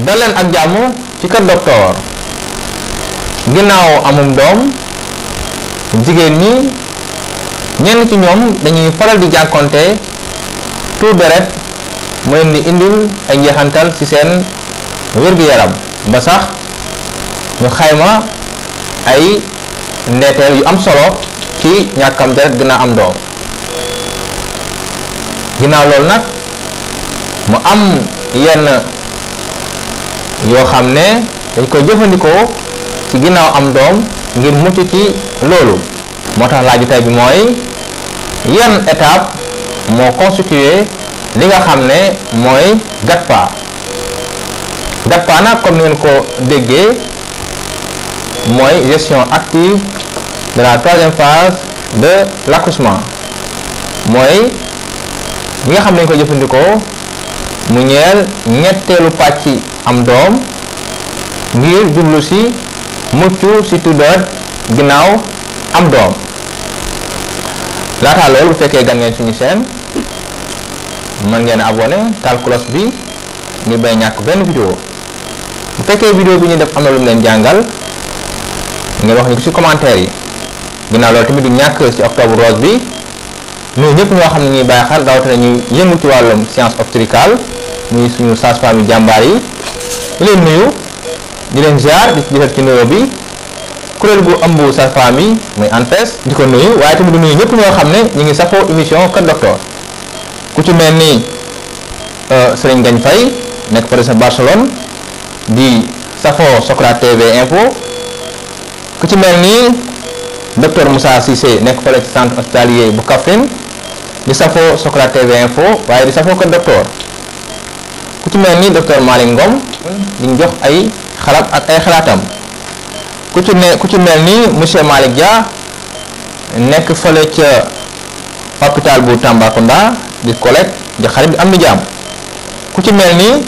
dal leen ak jàmm ci Kër Docteur. ginnaaw amum doom jigéen ñi ñenn ci ñoom dañuy faral di jànkonte tuur deret mu leen di indil ay njeexantal ci seen wér-gu-yaram ba sax ñu xayma ay ndeeteel yu am solo ci ñàkkam deret ginnaaw am doom. ginnaaw loolu nag mu am yenn yoo xam ne dañ koy jëfandikoo ci ginnaaw am doom ngir mucc ci loolu. moo tax laaju tey bi mooy yan étape moo constitué li nga xam ne mooy GATPA. GATPA nag comme ni ngeen ko déggee mooy gestion active de la troisième phase de l'accouchement. mooy li nga xam ne dañ ko jëfandikoo mu ñeel ñetteelu pàcc am doom ngir jublu ci mucc ci tuur deret ginnaaw am doom. laataa loolu bu fekkee gan ngeen suñu chaîne mën ngeen abonné taal cloche bi ngir bay ñàkk benn vidéo. bu fekkee vidéo bi ñu def am na lu mu leen jàngal ngeen wax ñu ko ci commentaire yi. ginnaaw loolu tamit du ñàkk ci octobre rose bi ñun ñëpp ñoo xam ne ñuy bàyyi xel rawatina ñuy yëngu ci wàllum science obstétricale muy suñu sage-femme yi jàmbaar yi di leen nuyu di leen ziar di jëfal ci nuyoo bi kuréel gu ëmb sage-femme yi muy ANPES di ko nuyu waaye tamit di nuyu ñëpp ñoo xam ne ñu ngi safoo émission Kër Docteur. ku ci mel ni Serigne Ngagne Faye nekk président Barcelone di safoo Socrate TV info. ku ci mel ni docteur Moussa Cissé nekk fële ci centre hospitalier bu Kaffrine di safoo Socrate TV info waaye di safoo Kër Docteur. ku ci mel ni docteur Malick Ngom di jox ay xalaat ak ay xalaatam. ku ci mel ni monsieur Malick Dia nekk fële ca hôpital bu Tambacounda di collègue di xarit di am ni jàmm. ku ci mel ni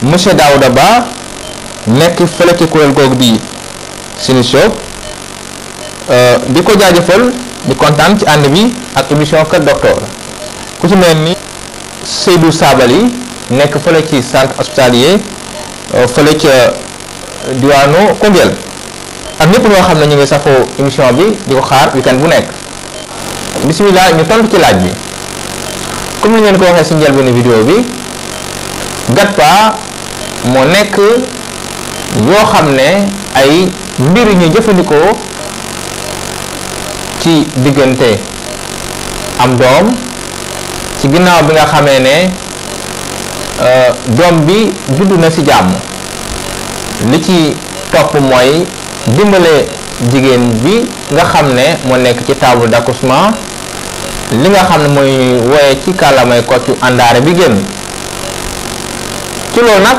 monsieur Daouda Ba nekk fële ci kuréel googu di Sinisio di ko jaajëfal di kontaan ci ànd bi ak émission Kër Docteur. ku ci mel ni Seydou Sabali nekk fële ci centre hospitalier fële ca diwaanu Koungheul ak ñëpp ñoo xam ne ñu ngi safoo émission bi di ko xaar weekend bu nekk. bismillah ñu tontu ci laaj bi comme ni ngeen ko waxee ci njëlbéenu vidéo bi GATPA moo nekk yoo xam ne ay mbir yu ñu jëfandikoo ci diggante am doom ci ginnaaw bi nga xamee ne doom bi juddu na ci jàmm. li ci topp mooy dimbale jigéen bi nga xam ne moo nekk ci table d'accouchement li nga xam ne mooy woye ci kàllamay koccu àndaare bi génn. ci loolu nag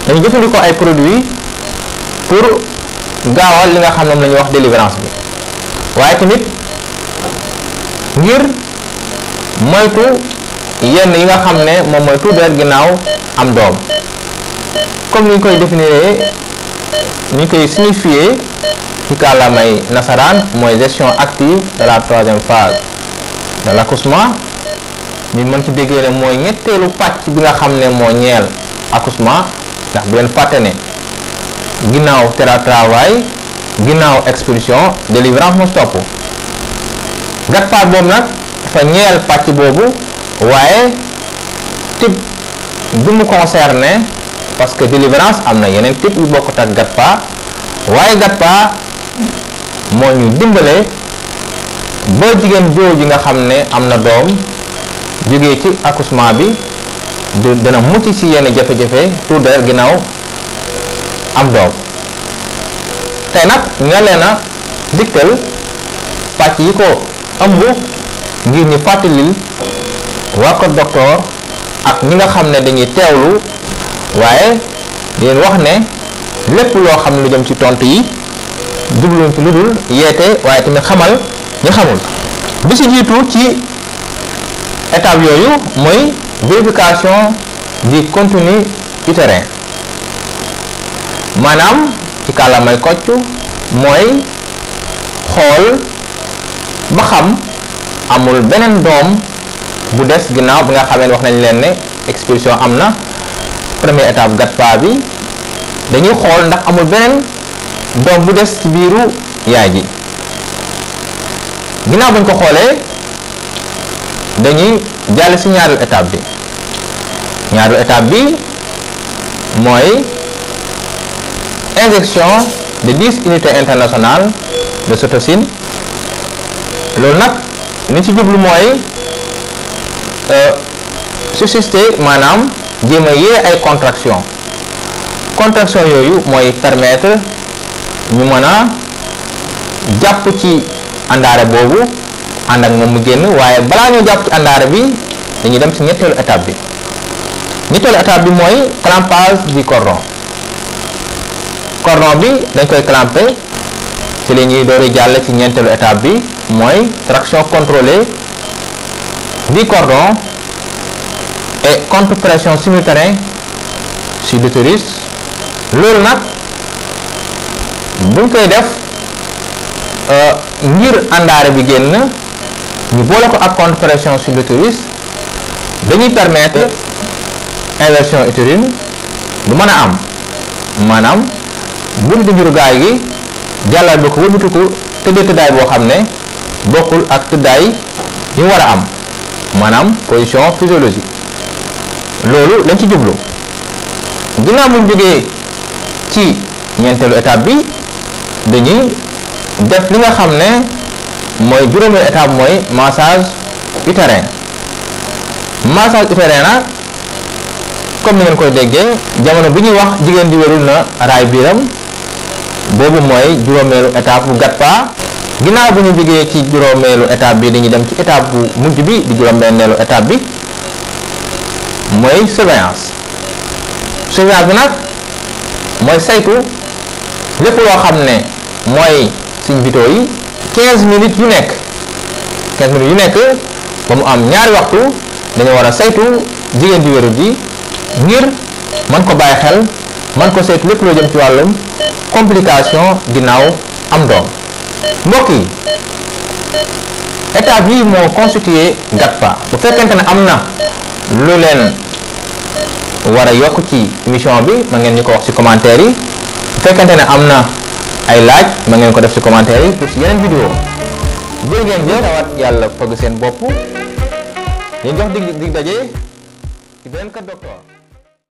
dañu jëfandikoo ay produits pour gaawal li nga xam ne moom la ñuy wax délivrance bi waaye tamit ngir moytu yenn yi nga xam ne moom mooy tuur deret ginnaaw am doom. comme ni ñu koy définir ni ñu koy signifier ci kàllaamay nasaraan mooy gestion active de la troisième phase de l'accouchement. ñu mën ci déggee ne mooy ñetteelu pàcc bi nga xam ne moo ñeel accouchement ndax bu leen fàtte ne ginnaaw travail ginnaaw expulsion délivrance moo topp. GATPA boobu nag dafa ñeel pàcc boobu waaye type bi mu concerné parce que délivrance am na yeneen type yu bokkut ak GATPA waaye GATPA moo ñu dimbale ba jigéen jooju nga xam ne am na doom jógee ci accouchement bi dina mucc ci yenn jafe-jafe tuur deret ginnaaw am doom. tey nag nga leen a dikkal pàcc yi ko ëmb ngir ñu fàttalil waa Kër Docteur ak ñi nga xam ne dañuy teewlu waaye di leen wax ne lépp loo xam ne lu jëm ci tontu yi jubluñ ci lu dul yeete waaye tamit xamal ñu xamul. bi ci jiitu ci étape yooyu mooy vérification du contenu utérin maanaam ci kàllaamay kocc mooy xool ba xam amul beneen doom bu des ginnaaw bi nga xamee ne wax nañ leen ne expulsion am na première étape GATPA bi dañuy xool ndax amul beneen doom bu des ci biiru yaay ji. ginnaaw bañ ko xoolee dañuy jàll ci ñaareelu étape bi. ñaareelu étape bi mooy injection de 10 unités internationales de cytosine. loolu nag li ci jublu mooy susciter maanaam jéem a yee ay contraction yooyu mooy permettre ñu mën a jàpp ci àndaare boobu ànd ak moom mu génn. waaye balaa ñu jàpp ci àndaare bi dañuy dem ci ñetteelu étape bi. ñetteelu étape bi mooy clampage du cordon. cordon bi dañ koy clamper ci la ñuy door a jàll ci ñeenteelu étape bi mooy traction contrôlée du cordon et contre pression simultanée sur l'utérus. loolu nag buñ koy def ngir àndaare bi génn ñu boole ko ak contre pression sur l'utérus dañuy permettre inversion utérine du mën a am. maanaam buntu njurukaay gi jàllal bi ko wëlbatu ko tëddee tëddaay boo xam ne bokkul ak tëddaay yi war a am, maanaam position physiologique. loolu lañ ci jublu. ginnaaw bu ñu jógee ci ñeenteelu étape bi dañuy def li nga xam ne mooy juróomeelu étape mooy massage utérin. massage utérin nag comme ni ngeen koy déggee jamono bi ñuy wax jigéen di wérul na raay biiram, boobu mooy juróomeelu étape bu GATPA. ginnaaw bu ñu jógee ci juróomeelu étape bi dañuy dem ci étape bu mujj bi di juróom-benneelu étape bi mooy surveillance. surveillance bi nag mooy saytu lépp loo xam ne mooy signe vitaux yi 15 minutes yu nekk. 15 minutes yu nekk ba mu am ñaari waxtu dañu war a saytu jigéen di wérul ji ngir mën ko bàyyi xel, mën ko saytu lépp loo jëm ci wàllum complication ginnaaw am doom. mbokk yi étape yi moo constitué GATPA. bu fekkente ne am na lu leen war a yokk ci émission bi ma ngeen ñu ko wax ci commentaire yi. bu fekkente ne am na ay laaj ma ngeen ko def ci commentaire yi pour ci yeneen vidéo. jërë ngeen jëf tawat yàlla fëgg seen bopp ñu jox dig daje ci beneen Kër Docteur.